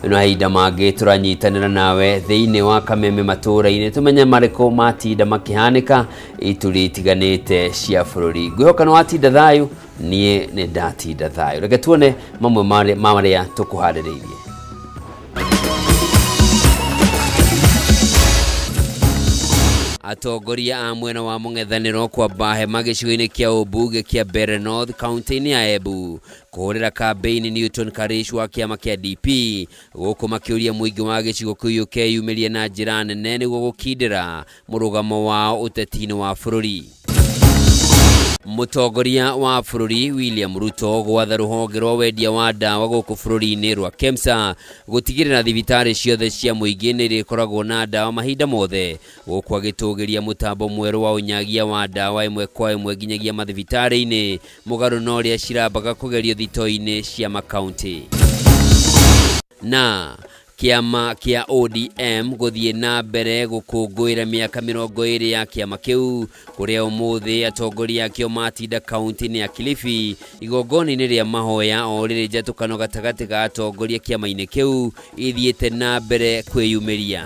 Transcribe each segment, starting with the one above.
Na mahinda mangĩ tũranyitanĩra nawe thĩinĩ wa kameme matũũra-inĩ tũmenye marĩkũ matinda makĩhanĩka ituri itiganĩte cia bũrũri. Ngwĩhoka nĩ watinda thayũ, niĩ nĩ ndatinda thayũ. Reke tuone mamwe ma marĩa tũkũharĩrĩirie. Atongoria a mwena wa mũng'ethanĩro kwamba hema gĩcigo-inĩ kĩa ũmbunge kĩa Mbeere North kaunti-inĩ ya Embu kũhũrĩra kambĩini Newton Karish wa kĩama kĩa DP, gũkũ makĩũria mũingĩ wa gĩcigo kĩu ũkeyumĩrie na njĩra nene nĩguo gũkindĩra mũrũgamo wao ũteti-inĩ wa bũrũri. Mũtongoria wa bũrũri William Ruto gwatha rũhonge rwa wendia wa ndawa gũkũ bũrũri-inĩ rwa KEMSA gũtigĩrĩra thibitarĩ ciothe cia mũingĩ nĩ irĩkoragwo na ndawa mahinda mothe, gũkũ agĩtũgĩria mũtambo mwerũ wa ũnyagia wa ndawa ĩmwe kwa ĩmwe nginyagia mathibitarĩ-inĩ, mũgarũ na ũrĩa cirambaga kũgerio thito-inĩ cia makaunti. Na kĩama kĩa ODM gũthiĩ na mbere gũkũngũĩra mĩaka 20 ya kĩama kĩu, kũrĩa ũmũthĩ atongoria akĩo matinda kaunti-inĩ ya Kilifi igongona-inĩ rĩa mahoya o rĩrĩ njatũkano gatagatĩ ga atongoria kĩama-inĩ kĩu ithiĩte na mbere kwĩyumĩria.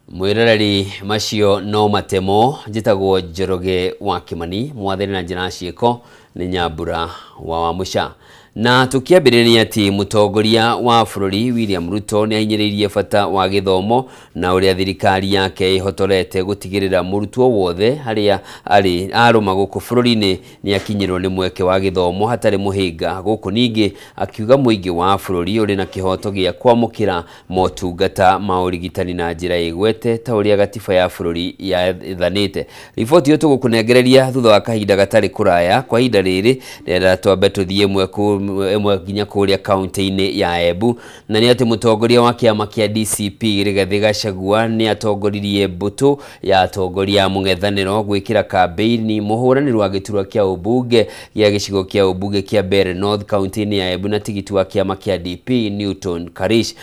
Mwĩroreri, macio no matemo. Njĩtagwo Njoroge wa Kimani, mwathani na njĩra ciĩko nĩ Nyambura wa Wamũca. Na tũkĩambĩrĩria atĩ mũtongoria wa bũrũri William Ruto nĩ ahinyĩrĩirie bata wa gĩthomo na ũrĩa thirikari yake ĩhotorete gũtigĩrĩra mũrutwo wothe harĩa arĩ arũma gũkũ bũrũri-inĩ nĩ akinyĩrwo nĩ mweke wa gĩthomo hatarĩ mũhĩnga. Gũkũ ningĩ akiuga mũingĩ wa bũrũri ũrĩ na kĩhoto gĩa kwamũkĩra motungata ma ũrigitani na njĩra ĩgwete ta ũrĩa gatiba ya bũrũri yathanĩte. Riboti ĩyo tũgũkũnengereria thutha wa kahinda gatarĩ kũraya. Kwa ihinda rĩrĩ ndĩrenda twambe tũthiĩ ĩmwe nginya kũrĩa kaunti-inĩ ya Embu, na nĩ atĩ mũtongoria wa kĩama kĩa DCP Rigathĩ Gachagua nĩ atongoririe mbũtũ ya atongoria a mũng'ethanĩro gwĩkĩra kambĩini mũhũranĩri wa gĩturwa kĩa ũmbunge gĩa gĩcigo kĩa ũmbunge kĩa Mbeere North kaunti-inĩ ya Embu na tigiti wa kĩama kĩa DP Newton Karish.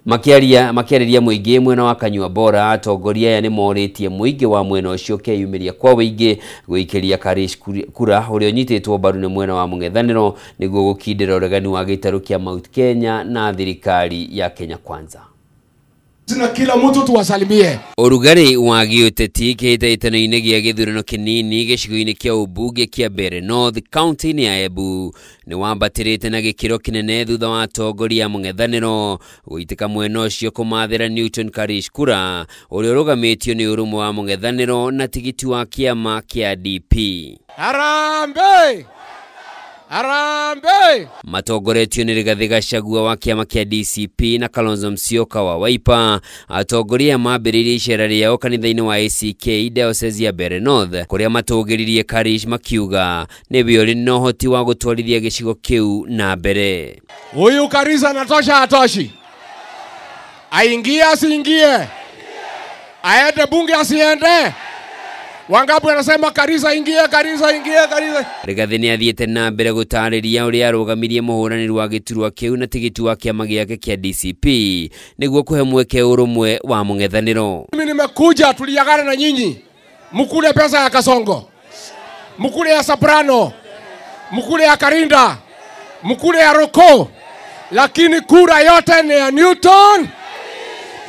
Makĩarĩria mũingĩ mwena wa Kanyua Bora, atongoria aya nĩ morĩtie mũingĩ wa mwena ũcio ũkeyumĩria kwa wĩingĩ gũikĩria Karish kura ũrĩa ũnyitĩtwo mbaru nĩ mwena wa mũng'ethanĩro nĩguo gũkindĩra ũregani wa gĩtarũ kĩa Mount Kenya na thirikari ya Kenya Kwanza. Na kila mtu tuwasalimie. Ũrugarĩ wa gĩũteti kĩhĩtahĩtano-inĩ gĩa gĩthurano kĩnini gĩcigo-inĩ kĩa ũmbunge kĩa Mbeere North kaunti-inĩ ya Embu nĩ wambatĩrĩte na gĩkĩro kĩnene thutha wa atongoria a mũng'ethanĩro gũitĩka mwena ũcio kũmathĩra Newton Karish kura ũrĩa ũrũgamĩtio nĩ ũrũmwe wa mũng'ethanĩro na tigiti wa kĩama kĩa DP. Harambee! Harambee! Matongoretio nĩ Rigathĩ Gachagua wa kĩama kĩa DCP na Kalonzo Musyoka wa Wiper, atongoria mambĩrĩirie icera rĩao kanitha-inĩ wa ACK Diocese ya Mbeere North kũrĩa matũgĩririe Karish makiuga nĩwe ũrĩ na ũhoti wa gũtwarithia gĩcigo kĩu na mbere. Huyu Karish anatosha hatoshi? Aingie asiingie? Aende bunge asiende? Wangapi wanasema Karish aingie, Karish aingie, Karish? Rigathĩ nĩ athiĩte na mbere gũtarĩria ũrĩa arũgamirie mũhũranĩri wa gĩturwa kĩu na tigiti wa kĩama gĩake kĩa DCP nĩguo kũhe mweke ũrũmwe wa mũng'ethanĩro. Mimi nimekuja tuliagana na nyinyi, mkule pesa ya Kasongo, mkule ya Soprano, mkule ya Karinda, mkule ya Roko, lakini kura yote ni ya Newton.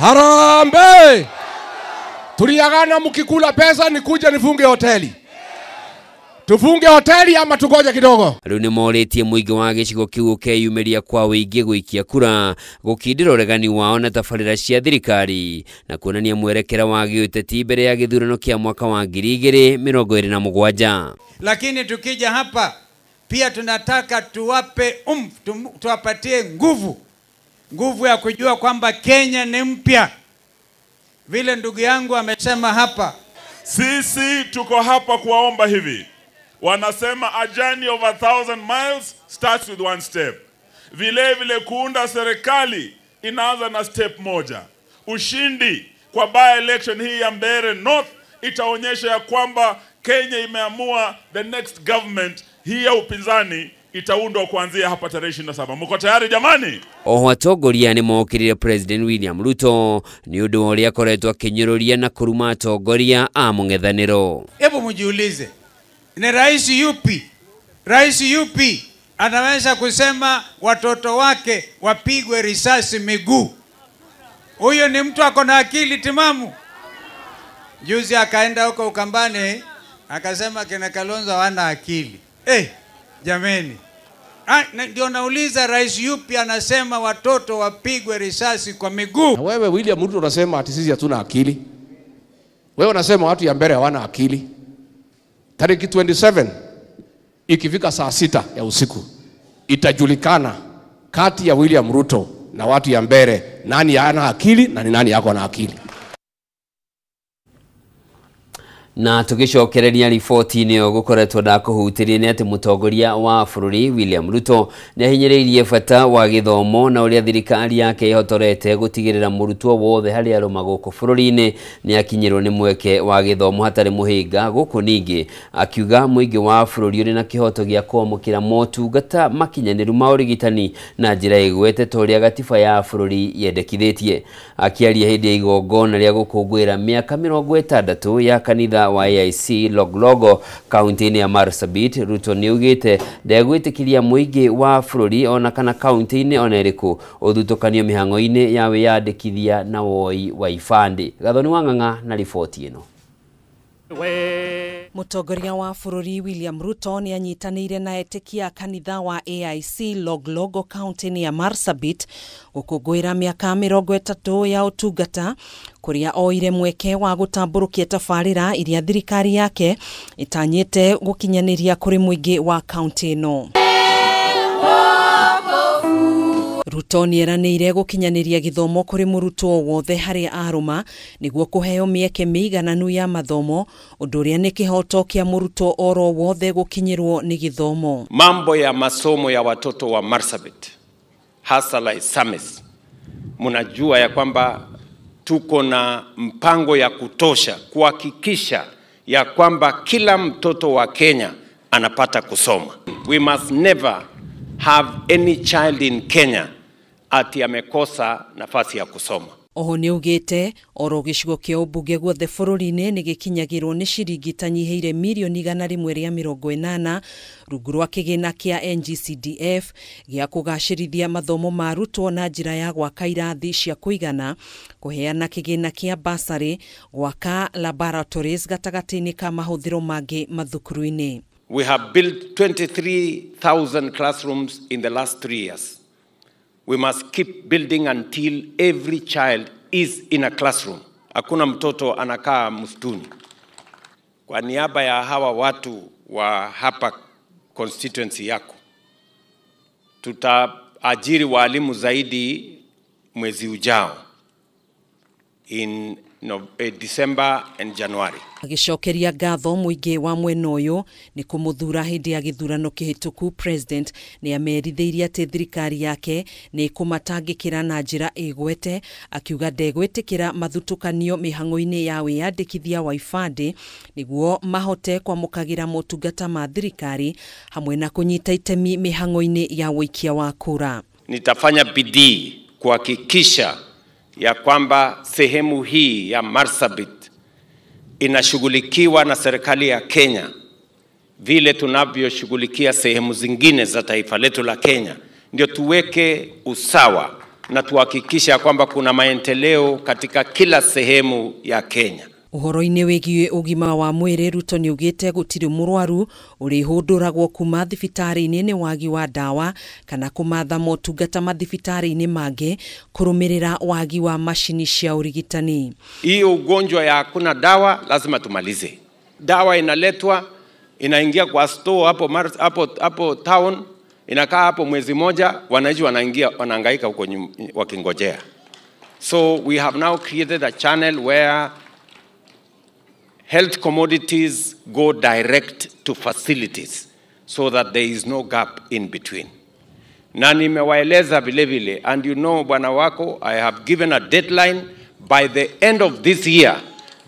Harambee! Tuliagana mkikula pesa nikuje nifunge hoteli. Tufunge hoteli ama tugoje kidogo? Rĩu nĩ morĩtie mũingĩ wa gĩcigo kĩu ũkeyumĩria kwa wĩingĩ gũikia kura gũkindĩra ũregani wao na tabarĩra cia thirikari na kuonania mwerekera wa gĩũteti mbere ya gĩthurano kĩa mwaka wa 2027. Lakini tukija hapa pia tunataka tuwape tuwapatie nguvu, nguvu ya kujua kwamba Kenya ni mpya. Vile ndugu yangu amesema hapa, sisi tuko hapa kuwaomba hivi. Wanasema a journey of 1,000 miles starts with one step. Vile vile kuunda serikali inaanza na step moja. Ushindi kwa by election hii ya Mbeere North itaonyesha ya kwamba Kenya imeamua the next government hii ya upinzani itaundwa kuanzia hapa tarehe 27. Mko tayari jamani? Oho atongoria nĩ mokĩrĩire President William Ruto nĩ ũndũ wa ũrĩa akoretwo akĩnyũrũria na kũruma atongoria a mũng'ethanĩro. Hebu mjiulize, ni rais yupi Rais yupi anaweza kusema watoto wake wapigwe risasi miguu? Huyo ni mtu ako na akili timamu? Juzi akaenda huko Ukambani akasema kina Kalonzo hawana akili. Jameni. Ndio nauliza, rais yupi anasema watoto wapigwe risasi kwa miguu? Na wewe William Ruto unasema ati sisi hatuna akili. Wewe unasema watu ya mbele hawana akili. Tariki 27 ikifika saa 6 ya usiku itajulikana kati ya William Ruto na watu ya mbele nani hana akili na ni nani yako na akili. Na tugicokereria riboti-inĩ ĩyo gũkoretwo ndakũhutĩrie nĩ atĩ mũtongoria wa bũrũri William Ruto nĩahinyĩrĩirie bata wa gĩthomo na ũrĩa thirikari yake ĩhotorete gũtigĩrĩra mũrutwo wothe harĩa arũma gũkũ bũrũri-inĩ nĩakinyĩrwo nĩ mweke wa gĩthomo hatarĩ mũhĩnga. Gũkũ ningĩ akiuga mũingĩ wa bũrũri ũrĩ na kĩhoto gĩa kwamũkĩra motungata makinyanĩru ma ũrigitani na njĩra ĩgwete ta ũrĩa gatiba ya bũrũri yendekithĩtie. Akĩaria hĩndĩ ya igongona rĩa gũkũngũĩra mĩaka 60 ya kanitha wa AIC Loglogo kaunti-inĩ ya Marsabit, Ruto nĩaugĩte ndegwĩtĩkĩria mũingĩ wa bũrũri ona kana kaunti-inĩ ona ĩrĩkũ ũthutũkanio mĩhang'o-inĩ ya wĩyandĩkithia na woi wa ibandĩ. Gathoni wa Ng'ang'a na riboti ĩno. Mũtongoria wa bũrũri William Ruto nĩanyitanĩire na etĩkia a kanitha wa AIC Loglogo kaunti-inĩ ya Marsabit gũkũngũĩra mĩaka 30 ya ũtungata, kũrĩa oire mweke wa gũtambũrũkia tabarĩra iria thirikari yake ĩtanyĩte gũkinyanĩria kũrĩ mũingĩ wa kaunti ĩno. Ruto nĩeranĩire gũkinyanĩria gĩthomo kũrĩ mũrutwo wothe harĩa arũma nĩguo kũheo mĩeke mĩigananu ya mathomo, ũndũ ũrĩa nĩ kĩhoto kĩa mũrutwo oro wothe gũkinyĩrwo nĩ gĩthomo. Mambo ya masomo ya watoto wa Marsabit hasa Laisamis, mnajua ya kwamba tuko na mpango ya kutosha kuhakikisha ya kwamba kila mtoto wa Kenya anapata kusoma. We must never have any child in Kenya ati amekosa nafasi ya kusoma. Oho nĩaugĩte oro gĩcigo kĩa ũmbunge guothe bũrũri-inĩ nĩgĩkinyagĩrwo nĩ ciringi itanyihĩire mirioni 180 rungu rwa kĩgĩna kĩa NGCDF gĩa kũgacĩrithia mathomo ma arutwo na njĩra ya gwaka irathi cia kũigana, kũheana kĩgĩna kĩa bursary, gwaka laboratories gatagatĩ-inĩ ka mahũthĩro mangĩ mathukuru-inĩ. We have built 23,000 classrooms in the last 3 years. We must keep building until every child is in a classroom. Hakuna mtoto anakaa msituni. Kwa niaba ya hawa watu wa hapa constituency yako, tutaajiri walimu zaidi mwezi ujao in December and January. Agĩcokeria ngatho mũingĩ wa mwena ũyũ nĩ kũmũthura hĩndĩ ya gĩthurano kĩhĩtũku, President nĩ amerithĩirie atĩ thirikari yake nĩ ĩkũmatangĩkĩra na njĩra ĩgwete, akiuga ndegwĩtĩkĩra mathutũkanio mĩhang'o-inĩ ya wĩyandĩkithia wa ibandĩ nĩguo mahote kwamũkagĩra motungata ma thirikari hamwe na kũnyita itemi mĩhang'o-inĩ ya ũikia wa kura. Nitafanya bidii kuhakikisha ya kwamba sehemu hii ya Marsabit inashughulikiwa na serikali ya Kenya vile tunavyoshughulikia sehemu zingine za taifa letu la Kenya, ndio tuweke usawa na tuhakikishe kwamba kuna maendeleo katika kila sehemu ya Kenya. Ũhoro-inĩ wĩgiĩ ũgima wa mwĩrĩ, Ruto nĩaugĩte gũtirĩ mũrwaru ũrĩhũndũragwo kuma thibitarĩ-inĩ nĩ wagi wa ndawa kana kũmatha motungata mathibitarĩ-inĩ mangĩ kũrũmĩrĩra wagi wa macini cia ũrigitani. Hiyo ugonjwa ya hakuna dawa lazima tumalize. Dawa inaletwa inaingia kwa store hapo town, inakaa hapo mwezi moja, wananchi wanaingia wanahangaika huko wakingojea. So we have now created a channel where health commodities go direct to facilities so that there is no gap in between. Na nimewaeleza vile vile, and you know bwana wako, I have given a deadline. By the end of this year,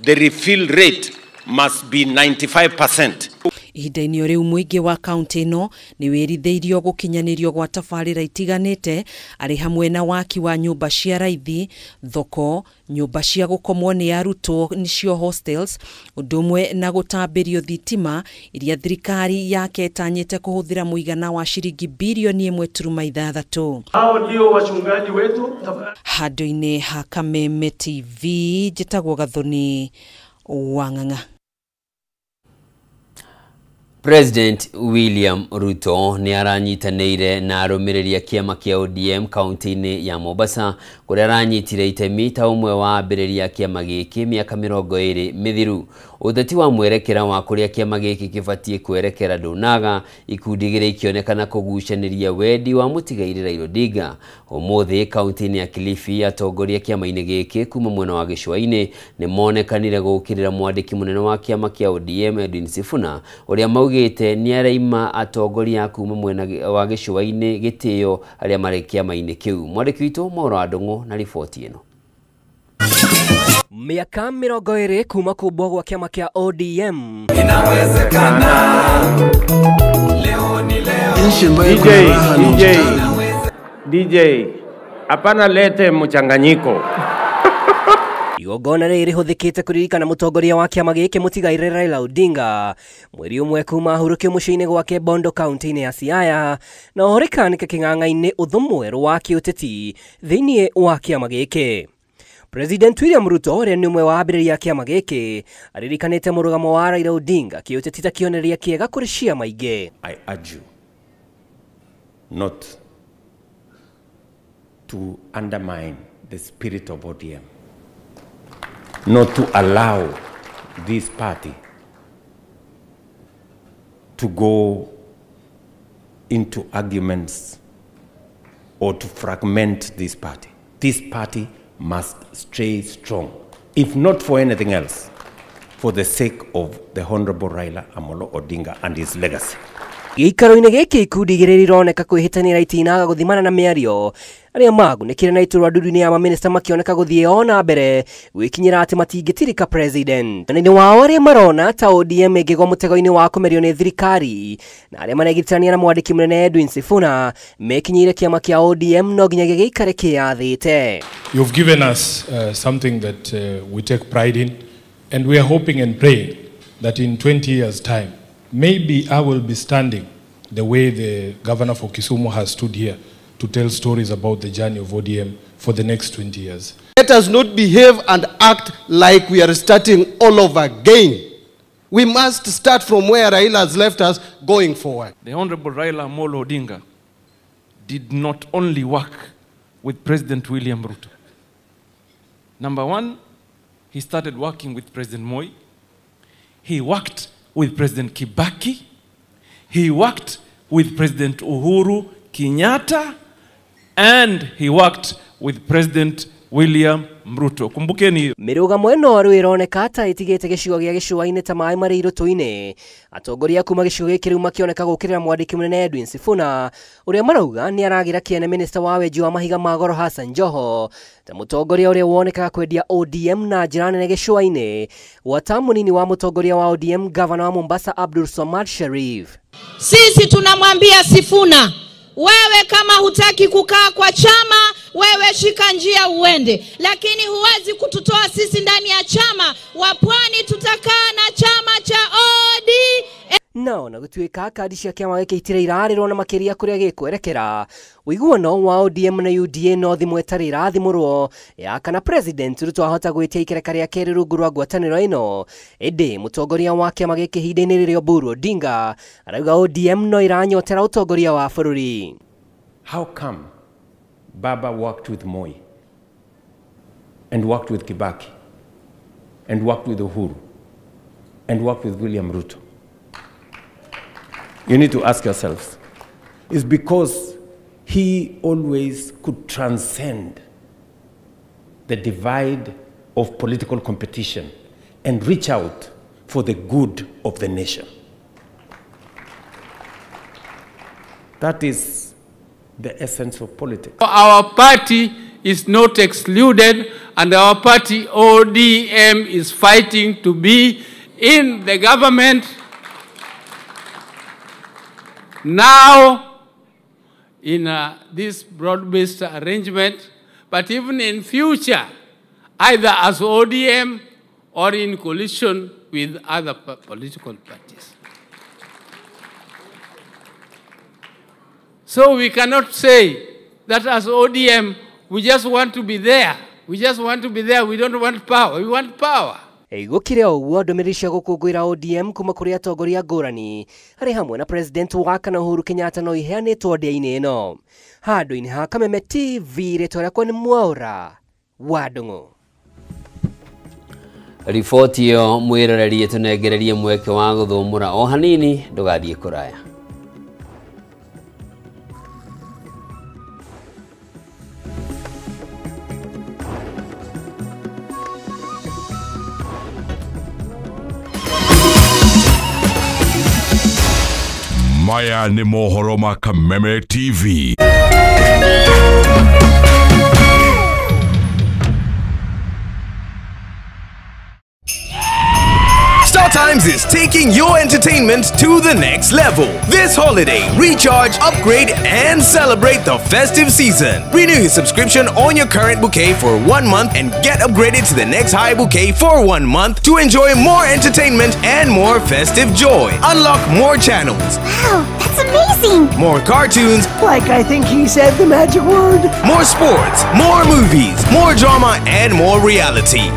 the refill rate must be 95%. Ihinda-inĩ o rĩu mũingĩ wa kaunti ĩno nĩ wĩrithĩirio gũkinyanĩrio gwa tabarĩra itiganĩte arĩ hamwe na waki wa nyũmba cia raithi, thoko, nyũmba cia gũkomwo nĩ arutwo nĩcio hostels, ũndũ ũmwe na gũtambĩrio thitima iria thirikari yake ĩtanyĩte kũhũthĩra mũigana wa ciringi birioni 1.6. Hao ndio wachungaji wetu. Handũ-inĩ ha Kameme TV njĩtagwo Gathoni Wang'ang'a. President William Ruto nĩ aranyitanĩire na arũmĩrĩri a kĩama kĩa ODM kaunti-inĩ ya Mombasa kũrĩa aranyitire itemi ta ũmwe wa ambĩrĩria a kĩama gĩkĩ mĩaka 20 mĩthiru. Ũteti wa mwerekera wa kũrĩa kĩama gĩkĩ kĩbatiĩ kwerekera ndũnaga ikundi igĩrĩ ikĩonekana kũgucanĩria wendi wa mũtigairĩ Raila Odinga. Ũmũthĩ kaunti-inĩ ya Kilifi atongoria kĩama-inĩ gĩkĩ kuma mwena wa gĩcũa-inĩ nĩ monekanire gũũkĩrĩra mwandĩki mũnene wa kĩama kĩa ODM Edwin Sifuna ũrĩa maugĩte nĩ araima atongoria kuma mwena wa gĩcũa-inĩ gĩtĩo arĩa marĩ kĩama-inĩ kĩu. Mwandĩki witũ Mauro wa Ndung'u na riboti ĩno. Mĩaka 20 kuma kũmbwo gwa kĩama kĩa ODM. Inawezekana. Leo ni leo. DJ, hapana lete mchanganyiko. Igongona rĩrĩ rĩhũthĩkĩte kũririkana mũtongoria wa kĩama gĩkĩ mũtigairĩ Raila Odinga mweri ũmwe kuma ahurũkio mũciĩ-inĩ gwake Bondo kaunti-inĩ ya Siaya na oho rĩkanĩka kĩng'ang'a-inĩ ũthũ mwerũ wa kĩũteti thĩinĩ wa kĩama gĩkĩ. President William Ruto ũrĩa nĩ ũmwe wa ambĩrĩria kĩama gĩkĩ aririkanĩte mũrũgamo wa Raila Odinga kĩũteti ta kĩonereria kĩega kũrĩ ciama ingĩ. I urge you not to undermine the spirit of ODM, not to allow this party to go into arguments or to fragment this party. This party must stay strong, if not for anything else, for the sake of the Honorable Raila Amolo Odinga and his legacy. Gĩikaro-inĩ gĩkĩ ikundi igĩrĩ ironeka kwĩhĩtanĩra itinaga gũthimana na mĩario arĩa magunĩkire na iturwa ndundu-inĩ ya mamĩnĩsta makĩoneka gũthiĩ o na mbere gwĩkinyĩra atĩ matingĩtirika president. Mwena-inĩ wao arĩa marona ta ODM ĩngĩgwa mũtego-inĩ wa kũmerio nĩ thirikari na arĩa maregitania na mwandĩki mũnene Edwin Sifuna mekinyĩire kĩama kĩa ODM no nginyagia gĩikare kĩyathĩte. You've given us something that we take pride in, and we are hoping and praying that in 20 years' time, maybe I will be standing the way the governor for Kisumu has stood here to tell stories about the journey of ODM for the next 20 years. Let us not behave and act like we are starting all over again. We must start from where Raila has left us going forward. The Honorable Raila Amolo Odinga did not only work with President William Ruto. Number one, he started working with President Moi. He worked with President Kibaki. He worked with President Uhuru Kenyatta, and he worked with President William Ruto. Kumbukeni Mĩrũgamo ĩno rĩu ĩroneka ta ĩtigĩte gĩcigo gĩa gĩcũa-inĩ ta maĩ marĩ irũtũ-inĩ. Atongoria kuma gĩcigo gĩkĩ rĩu makĩoneka gũũkĩrĩra mwandĩki mũnene Edwin Sifuna ũrĩa marauga nĩ aragĩra kĩene minista wa wenji wa mahiga ma goro Hassan Joho ta mũtongoria ũrĩa wonekaga kwendia ODM na njĩra nene gĩcũa-inĩ. Gwata mũnini wa mũtongoria wa ODM gavana wa Mombasa Abdul Samad Sharif. Sisi tunamwambia Sifuna, wewe kama hutaki kukaa kwa chama, wewe shika njia uende, lakini huwezi kututoa sisi ndani ya chama. Wa Pwani tutakaa na chama cha ODM. No na gũtuĩka kandi cia kĩama gĩkĩ itirĩ irarĩrwo na makĩria kũrĩa gĩkwerekera ũiguano wa ODM na UDA no thimũ ĩtarĩ ĩrathimũrwo ya kana President Ruto ahota gwĩtia ikereka rĩa kerĩ rungu rwa ngwatanĩro ĩno. Ĩndĩ mũtongoria wa kĩama gĩkĩ ihinda-inĩ rĩrĩ Oburu Odinga arauga ODM no ĩranyotera ũtongoria wa bũrũri. How come Baba worked with Moi and worked with Kibaki and worked with Uhuru and worked with William Ruto? You need to ask yourselves. It's because he always could transcend the divide of political competition and reach out for the good of the nation. That is the essence of politics. Our party is not excluded, and our party ODM is fighting to be in the government. Now, in this broad-based arrangement, but even in future, either as ODM or in coalition with other political parties. So we cannot say that as ODM, we just want to be there. We just want to be there. We don't want power. We want power. Gũkĩrĩ o ũguo ndũmĩrĩri cia gũkũngũĩra ODM kuma kũrĩ atongoria ngũrani harĩ hamwe na President wa kana Uhuru Kenyatta no iheanĩtwo ndĩa-inĩ ĩno. Handũ-inĩ ha Kameme TV, rĩtwa rĩakwa nĩ Mwaũra wa Ndung'u. Riboti ĩyo mwĩrorerie tũnengererie mweke wa gũthũmũra o hanini, ndũgathiĩ kũraya. Maya ni mohoro ma Kameme TV. Star Times is taking your entertainment to the next level. This holiday, recharge, upgrade, and celebrate the festive season. Renew your subscription on your current bouquet for 1 month and get upgraded to the next high bouquet for 1 month to enjoy more entertainment and more festive joy. Unlock more channels. Wow, that's amazing! More cartoons. Like I think he said the magic word. More sports, more movies, more drama, and more reality.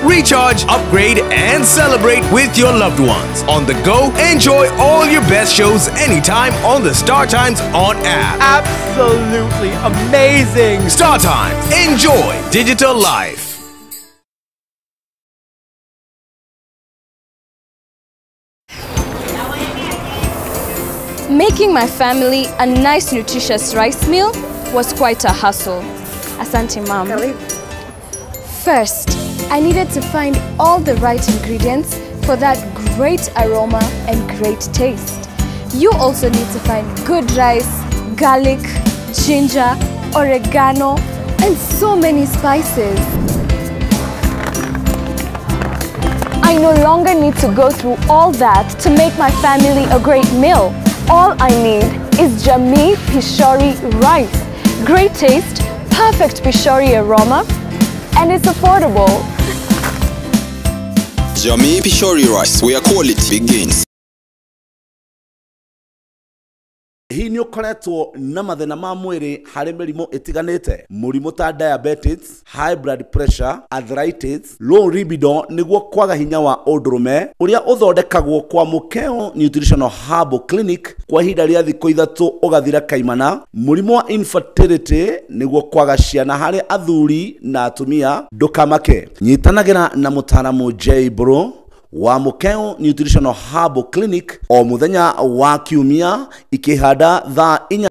Recharge, upgrade, and celebrate with your loved ones. On the go, enjoy all your best shows anytime on the Star Times On app. Absolutely amazing! Star Times, enjoy digital life. Making my family a nice nutritious rice meal was quite a hustle. Asante, Mom. First, I needed to find all the right ingredients for that great aroma and great taste. You also need to find good rice, garlic, ginger, oregano, and so many spices. I no longer need to go through all that to make my family a great meal. All I need is Jamii Pishori rice. Great taste, perfect Pishori aroma, and it's affordable. Jamii Pishori rice, where quality begins. Hihi nĩ ũkoretwo na mathĩna ma mwĩrĩ harĩ mĩrimũ ĩtiganĩte, mũrimũ ta diabetes, high blood pressure, arthritis, low libido nĩguo kwaga hinya wa ũndũrũme ũrĩa ũthondekagwo kwa Mukeo Nutritional Herbal Clinic kwa ihinda rĩa thikũ 3 ũgathira kaimana, mũrimũ wa infertility nĩguo kwaga ciana harĩ athuri na atumia, ndũkamake. Nyitanagĩra na mũtaaramu J Bro wa Mukeo Nutritional Herbal Clinic o muthenya wa kiumia ikihanda thaa 4.